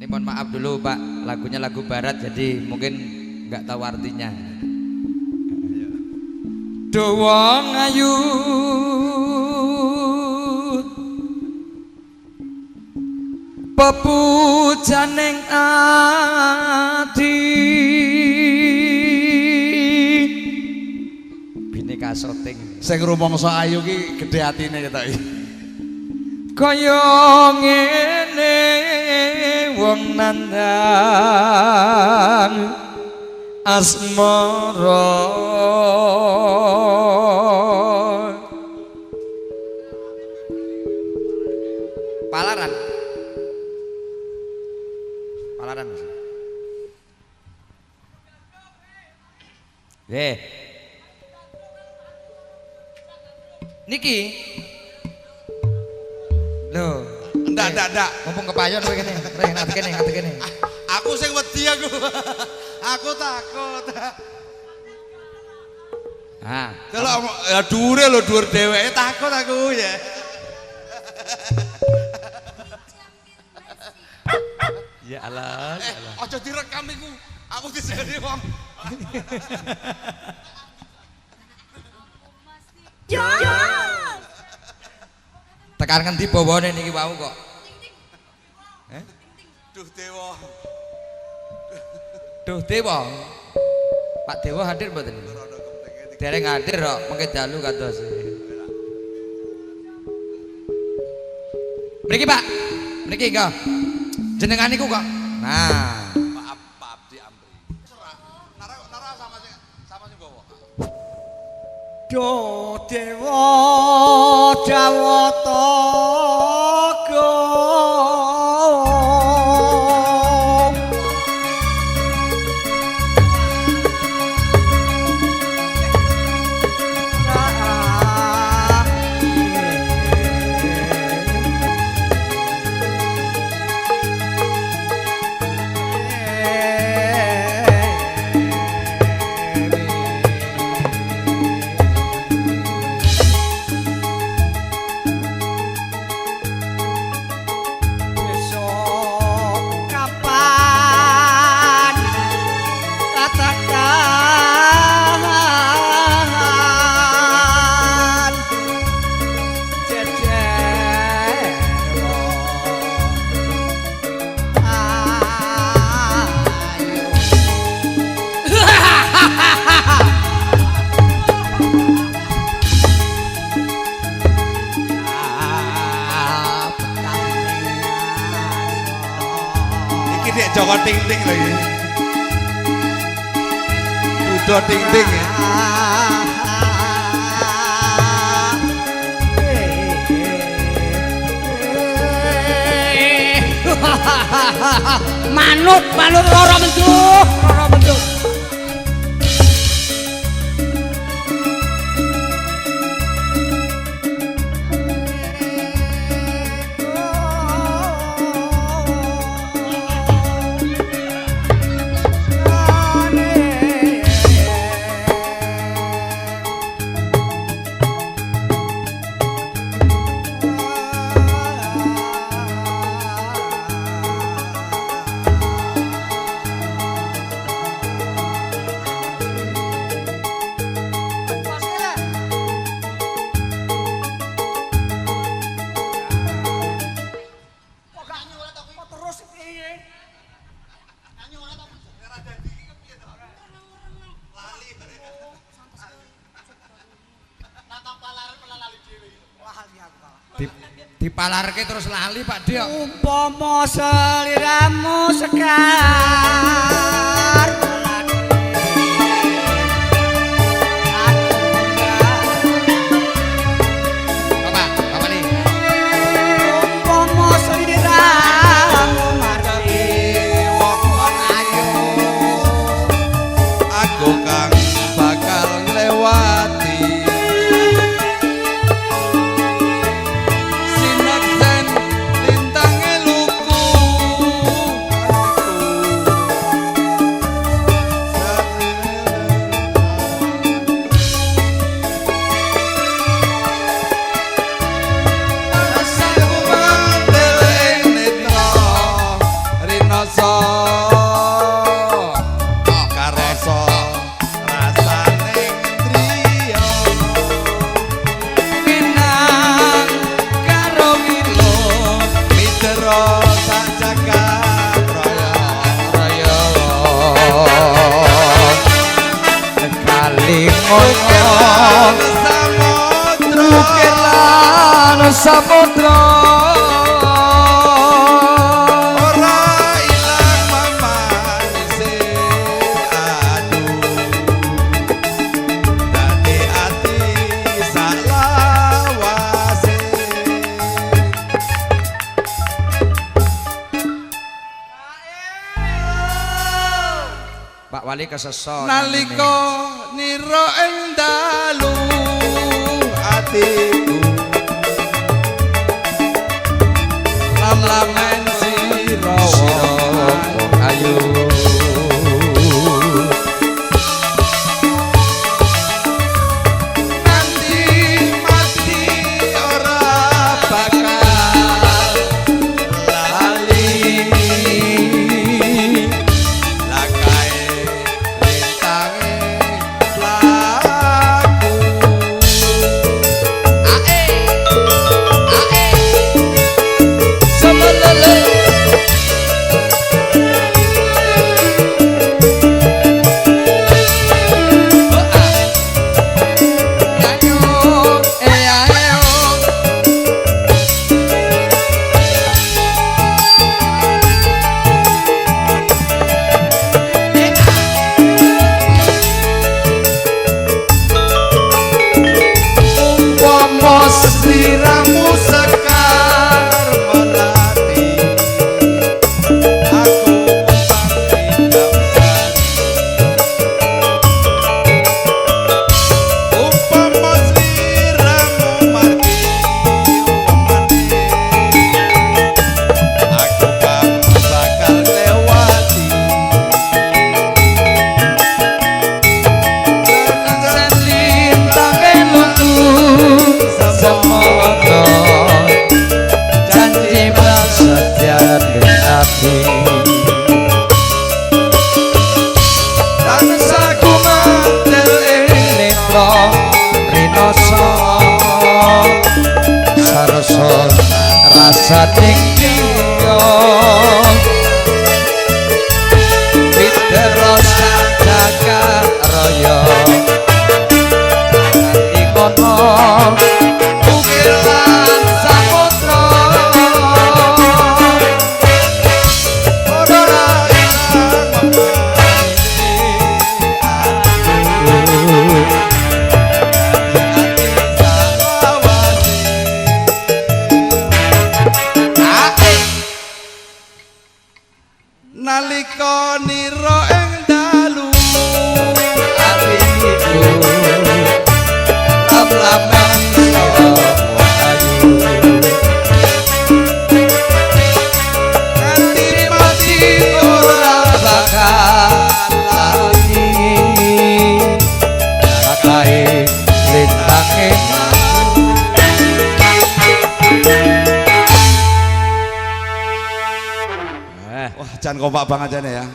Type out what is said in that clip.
Ini mohon maaf dulu Pak, lagunya lagu barat jadi mungkin nggak tahu artinya. Do wong ayu pepujaning ati bineka soting Sing rumangsa ayu ki gedhe atine ketok iki. Kaya ngene wong nandang asmara. Palaran. Palaran. Nggih. Niki. Lho, Ndak ndak ndak. Mumpung kepayon kowe kene. Reng ngadeg kene, ngadeg kene. Aku sing wedi aku. Aku takut. Ah, Delok ya dhuwure lho, dhuwur dheweke takut aku ya. Ya Allah, ya Allah. Aja direkam iku. Aku disegani wong. Tekan ngendi bawane niki wau kok. Heh? Duh dewa. Duh dewa. Pak Dewa hadir mboten? Dereng hadir kok, mengke dalu kados. Mriki Pak. Mriki kok. Jenengan niku kok. Nah, Pak Pak Abdi Amri. Nara nara sama sing bawa. Do dewa Jawata gong. Besok kapan katakan jejer ayo. Iki nek Joko Ting-ting lho iki. Dudo ting-ting ya. Manut, manut Roro Mendut, Roro Mendut. Dipalarke terus lali Pak Dio. Umpama seliramu sekar Bapak, Bapak nih. Umpama seliramu marti wong ayu Aku kang bakal nglewati sinaksen lintange luku. Samudra Ukir lan samudra ora ilang mamanise aduh dadi ati saklawase. Pak Wali kesesot Nalika nira ing dalu atiku lam-lamen sira sira wong ayu nganti mati ora bakal lali lakae lintange laku ae ae semelele. Umpama sliramu sekar melati aku kembang. Umpama sliramu margi wemane aku kang bakal lewati. Lintange lutu semono janji prasetya ati tansah kumantel ing netra rinoso sarasa rasa tinggiya pitera sajaka raya nganti kono ukir lan samudra Ora ilang mamanise aduh ati saklawase. Ae Nalika nira ing dalu atiku lam-lamen sira ayu nganti mati ora bakal lali kakae lintange. Wah, jangan kompak banget jane ya.